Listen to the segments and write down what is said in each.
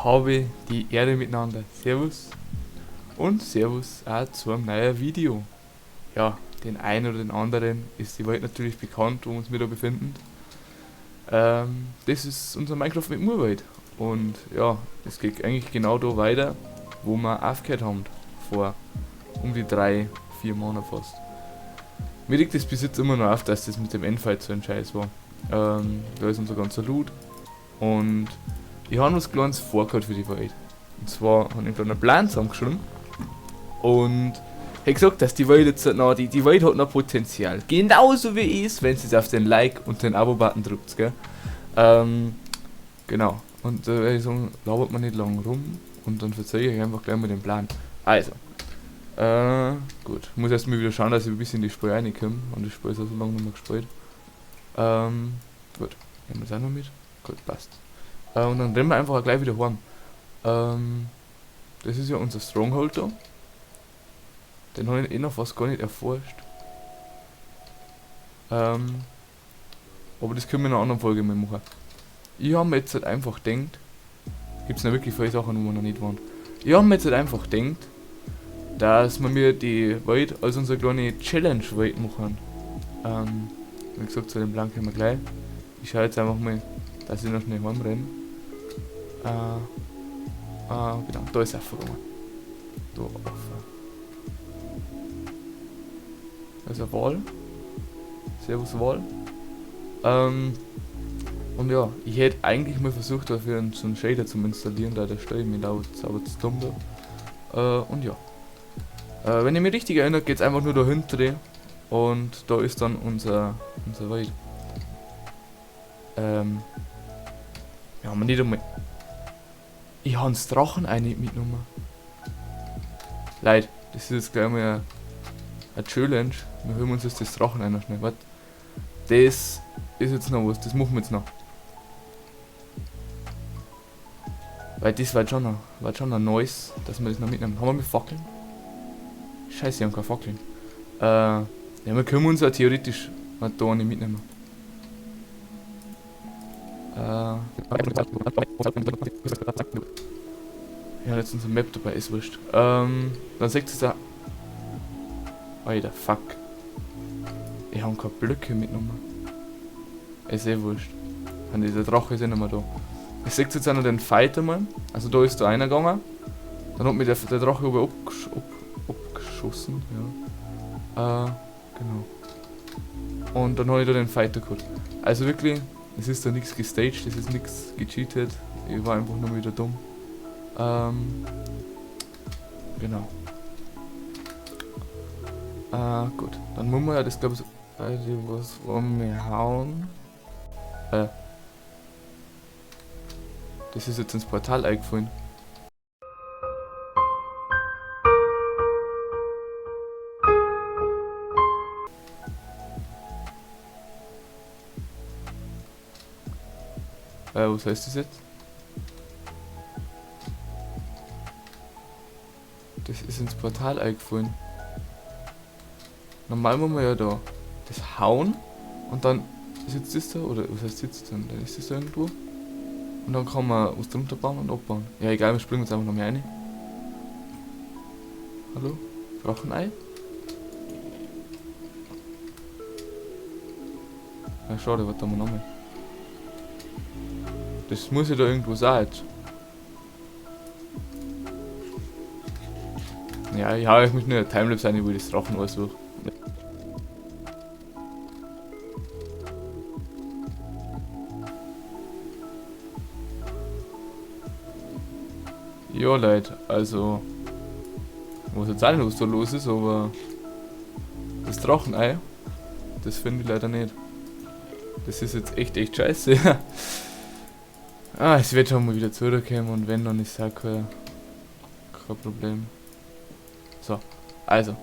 Habe die Erde miteinander. Servus und Servus auch zu einem neuen Video. Ja, den einen oder den anderen ist die Welt natürlich bekannt, wo wir uns wieder befinden. Das ist unser Minecraft mit Murwelt. Und ja, es geht eigentlich genau da weiter, wo wir aufgehört haben. Vor um die 3-4 Monaten fast. Mir liegt es bis jetzt immer noch auf, dass das mit dem Endfight so ein Scheiß war. Da ist unser ganzer Loot. Und ich habe was Kleines vorgehabt für die Welt. Und zwar habe ich da einen Plan zusammengeschrieben. Und ich hab gesagt, dass die Welt jetzt noch, die Welt hat noch Potenzial. Genauso wie ich, wenn sie auf den Like und den Abo-Button drückt, gell? Genau. Und da werde ich sagen, labert man nicht lang rum und dann verzeih ich euch einfach gleich mal den Plan. Also. Gut. Ich muss erst mal wieder schauen, dass ich ein bisschen in die Spiel reinkomme. Und das Spiel ist auch so lange nicht mehr gespielt. Gut. Nehmen wir das auch noch mit. Gut, passt. Und dann rennen wir einfach auch gleich wieder heim. Das ist ja unser Stronghold da. Den hab ich eh noch fast gar nicht erforscht. Aber das können wir in einer anderen Folge mal machen. Ich hab mir jetzt halt einfach gedacht, gibt's noch wirklich viele Sachen, wo wir noch nicht waren. Ich hab mir jetzt halt einfach gedacht, dass wir mir die Welt als unsere kleine Challenge-Welt machen. Wie gesagt, zu dem Plan kommen wir gleich. Ich schau jetzt einfach mal, dass ich noch schnell heimrenne. Genau, da ist er gegangen. Da offen. Da ist ein Wal. Servus Wal. Und ja, ich hätte eigentlich mal versucht, dafür so einen Shader zu installieren, da der stelle ich mir da sauber zu dumm da. Und ja. Wenn ich mich richtig erinnere, geht's einfach nur dahinter und da ist dann unser Wald. Wir haben nicht einmal. Ich hab das Drachenei nicht mitgenommen. Leute, das ist jetzt gleich mal eine Challenge. Wir holen uns jetzt das Drachenei noch schnell. Warte. Das ist jetzt noch was, das machen wir jetzt noch. Weil das war schon noch nice, dass wir das noch mitnehmen. Haben wir mit Fackeln? Scheiße, ich hab keine Fackeln. Ja, wir können uns ja theoretisch mal da nicht mitnehmen. Ja, jetzt unsere Map dabei, ist wurscht. Dann seht ihr da. Alter, fuck. Ich hab keine Blöcke mitgenommen. Ist eh wurscht. Und dieser Drache ist eh nicht mehr da. Ihr seht jetzt auch noch den Fight einmal. Also da ist da einer gegangen. Dann hat mich der Drache oben abgeschossen. Ja. Genau. Und dann hab ich da den Fighter geholt. Also wirklich, es ist da nichts gestaged, es ist nichts gecheatet. Ich war einfach nur wieder dumm. Genau. Gut. Dann muss man ja das, glaub ich, so. Weiß ich was rumhauen. Das ist jetzt ins Portal eingefallen. Was heißt das jetzt? Das ist ins Portal eingefallen. Normal muss man ja da das hauen und dann sitzt das da, oder was heißt sitzt dann? Dann ist das da irgendwo. Und dann kann man was drunter bauen und abbauen. Ja egal, wir springen jetzt einfach noch mehr rein. Hallo? Drachenei? Ja schade, warte mal nochmal. Das muss ja da irgendwo sein jetzt. Ja, ich hau euch mich nur eine Timelapse rein, wo ich das Drachen aussuche. Ja, Leute, also ich weiß jetzt auch nicht, was da los ist, aber das Drachenei, das finde ich leider nicht. Das ist jetzt echt scheiße. Es wird schon mal wieder zurückkommen und wenn, dann ist es auch kein Problem. So, also,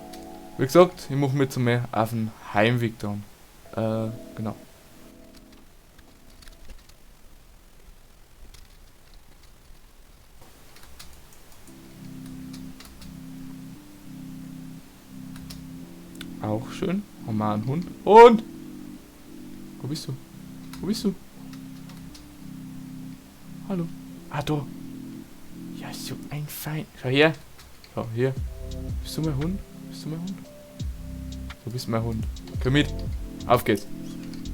wie gesagt, ich mache mir zum mehr auf den Heimweg dann. Genau. Auch schön. Haben wir einen Hund. Hund! Wo bist du? Wo bist du? Hallo. Ah, da. Ja, so ein Fein. Schau her. Schau hier. Bist du mein Hund? Bist du mein Hund? Du bist mein Hund. Komm mit. Auf geht's.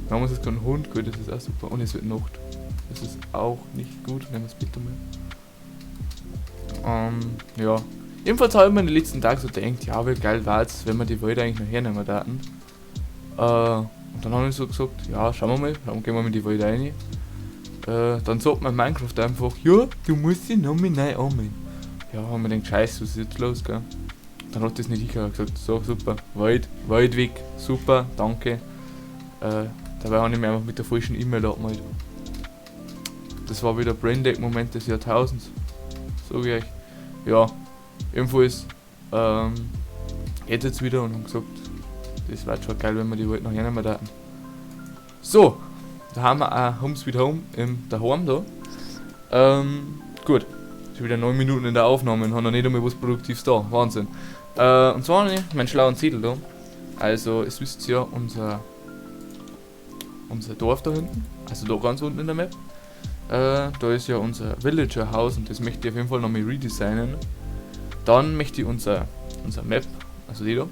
Wir haben uns jetzt gerade einen Hund geholt, das ist auch super. Und es wird Nacht. Das ist auch nicht gut. Nehmen wir es bitte mal. Ja. Jedenfalls habe ich mir in den letzten Tagen so gedacht, ja, wie geil war's, wenn wir die Welt eigentlich noch hernehmen daten. Und dann habe ich so gesagt, ja, schauen wir mal, dann gehen wir mit die Welt rein. Dann sagt man Minecraft einfach, ja, du musst dich noch mal neu anmelden. Ja, haben wir gedacht, scheiße, was ist jetzt los, gell? Dann hat das nicht ich gesagt, so, super, Wald, Wald weg, super, danke. Dabei habe ich mich einfach mit der falschen E-Mail angemeldet. Das war wieder Braindead-Moment des Jahrtausends. Sag ich euch. Ja, jedenfalls, geht jetzt wieder und haben gesagt, das wär schon geil, wenn wir die Welt noch hernehmen daten. So, da haben wir auch Home Sweet Home im daheim da. Gut, schon wieder 9 Minuten in der Aufnahme und haben noch nicht einmal was Produktives da. Wahnsinn. Und zwar habe ich meinen schlauen Zettel da. Also, es wisst ja, unser Dorf da hinten, also da ganz unten in der Map. Da ist ja unser Villager Haus und das möchte ich auf jeden Fall nochmal redesignen. Dann möchte ich unser Map, also die da,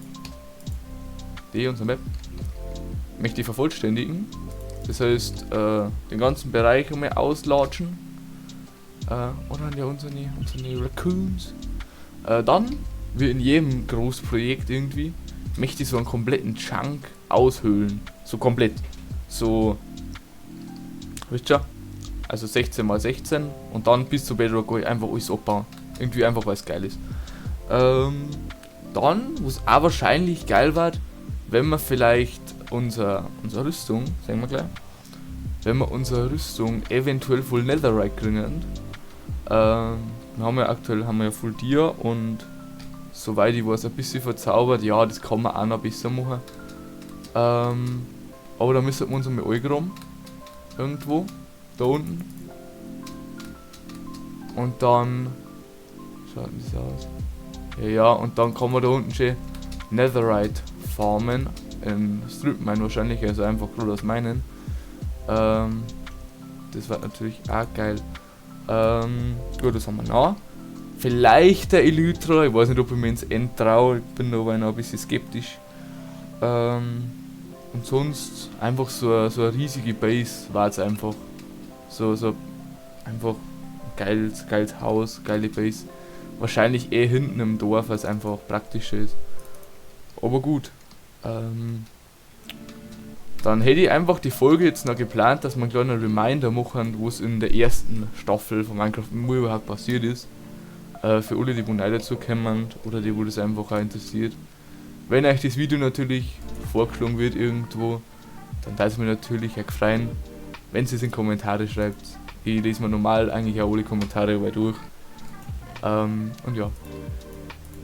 die, unser Map, möchte ich vervollständigen. Das heißt, den ganzen Bereich einmal auslatschen. Oder haben ja unsere Raccoons. Dann, wie in jedem Großprojekt irgendwie, möchte ich so einen kompletten Chunk aushöhlen. So komplett. So, wisst ihr? Also 16 mal 16 und dann bis zu Bedrock einfach alles abbauen. Irgendwie einfach, weil's geil ist. Dann, wo's auch wahrscheinlich geil wird, wenn wir vielleicht unsere Rüstung, sagen wir gleich, wenn wir unsere Rüstung eventuell voll Netherite kriegen. Dann haben wir aktuell haben wir ja Full Dia und soweit ich weiß, ein bisschen verzaubert, ja, das kann man auch noch besser machen. Aber da müssen wir uns einmal eingraben. Irgendwo. Da unten. Und dann. Schaut das aus. Ja, ja, und dann kann man da unten schön Netherite farmen. In Stripmine wahrscheinlich, also einfach nur das meinen. Das war natürlich auch geil. Gut, das haben wir noch. Vielleicht der Elytra, ich weiß nicht, ob ich mir ins End traue, ich bin da aber noch ein bisschen skeptisch. Und sonst einfach so eine riesige Base war es einfach. So einfach ein geiles Haus, geile Base. Wahrscheinlich eh hinten im Dorf, weil's einfach praktischer ist. Aber gut. Dann hätte ich einfach die Folge jetzt noch geplant, dass wir einen kleinen Reminder machen, wo es in der ersten Staffel von Minecraft MU überhaupt passiert ist. Für alle, die wo neu dazukommen oder die, wo das einfach auch interessiert. Wenn euch das Video natürlich vorgeschlagen wird irgendwo, dann darf es mir natürlich auch freuen, wenn ihr es in Kommentare schreibt. Ich lese mir normal eigentlich auch alle Kommentare überall durch.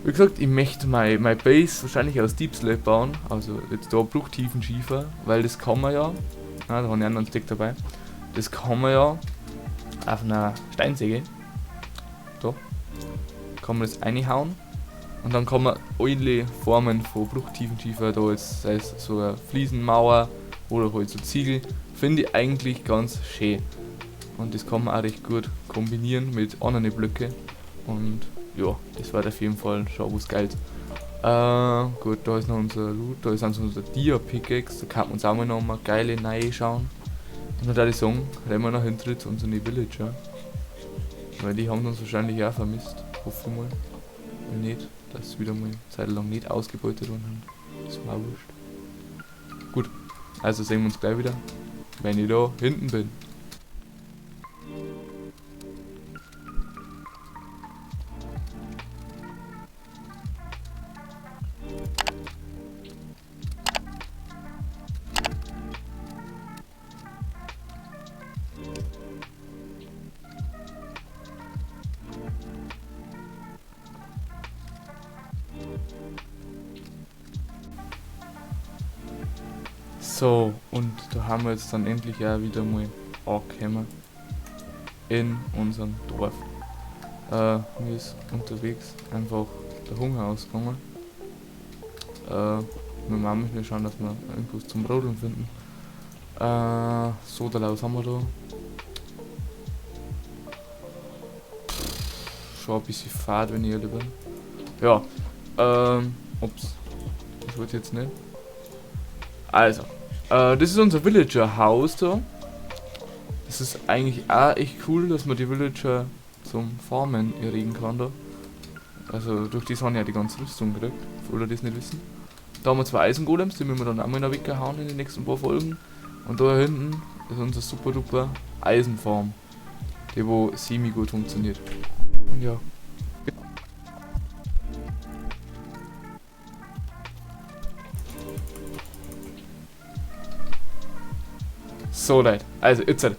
Wie gesagt, ich möchte mein Base wahrscheinlich aus Deepslate bauen, also jetzt da Bruchtiefenschiefer, weil das kann man ja, na, da habe ich einen anderen Stick dabei, das kann man ja auf einer Steinsäge, da, kann man das reinhauen und dann kann man alle Formen von Bruchtiefenschiefer, da jetzt, sei es so eine Fliesenmauer oder halt so Ziegel, finde ich eigentlich ganz schön. Und das kann man auch recht gut kombinieren mit anderen Blöcke. Und ja, das war auf jeden Fall schon was Geiles. Gut, da ist noch unser Loot, da ist also unser Dia-Pickaxe, da kann man uns auch mal noch mal geile neue schauen. Und dann würde ich sagen, rennen wir nach hinten zu unseren Villager. Weil die haben uns wahrscheinlich auch vermisst, hoffe ich mal. Wenn nicht, dass sie wieder mal eine Zeit lang nicht ausgebeutet worden haben. Das war wurscht. Gut, also sehen wir uns gleich wieder, wenn ich da hinten bin. So, und da haben wir jetzt dann endlich auch wieder mal angekommen in unserem Dorf. Mir ist unterwegs einfach der Hunger ausgegangen. Wir müssen mal schauen, dass wir irgendwas zum Rodeln finden. So, da was haben wir da? schon ein bisschen fad, wenn ich ehrlich bin. Ja, ups. Das wollte ich jetzt nicht. Also, das ist unser Villager-Haus da. Das ist eigentlich auch echt cool, dass man die Villager zum Farmen erregen kann da. Also durch die haben ja die ganze Rüstung gekriegt, für alle, die es nicht wissen. Da haben wir 2 Eisengolems, die müssen wir dann auch mal noch weggehauen in den nächsten paar Folgen. Und da hinten ist unser super duper Eisenfarm, die wo semi gut funktioniert. Und ja. So Leute, also jetzt halt.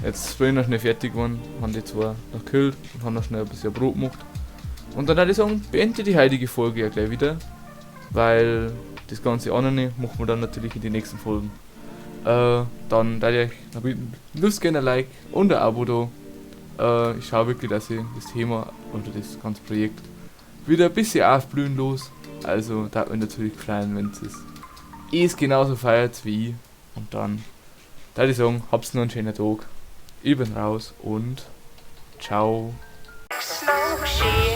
Jetzt bin ich noch schnell fertig geworden, haben die zwei noch gekillt und haben noch schnell ein bisschen Brot gemacht. Und dann würde ich sagen, beende die heutige Folge ja gleich wieder, weil das ganze andere machen wir dann natürlich in die nächsten Folgen. Dann würde ich euch noch bitten, lasst gerne ein Like und ein Abo da. Ich schaue wirklich, dass ich das Thema oder das ganze Projekt wieder ein bisschen aufblühen los. Also da würde mich natürlich freuen, wenn es genauso feiert wie ich. Und dann würde ich sagen, habt's noch einen schönen Tag. Ich bin raus und ciao. Smoke shit.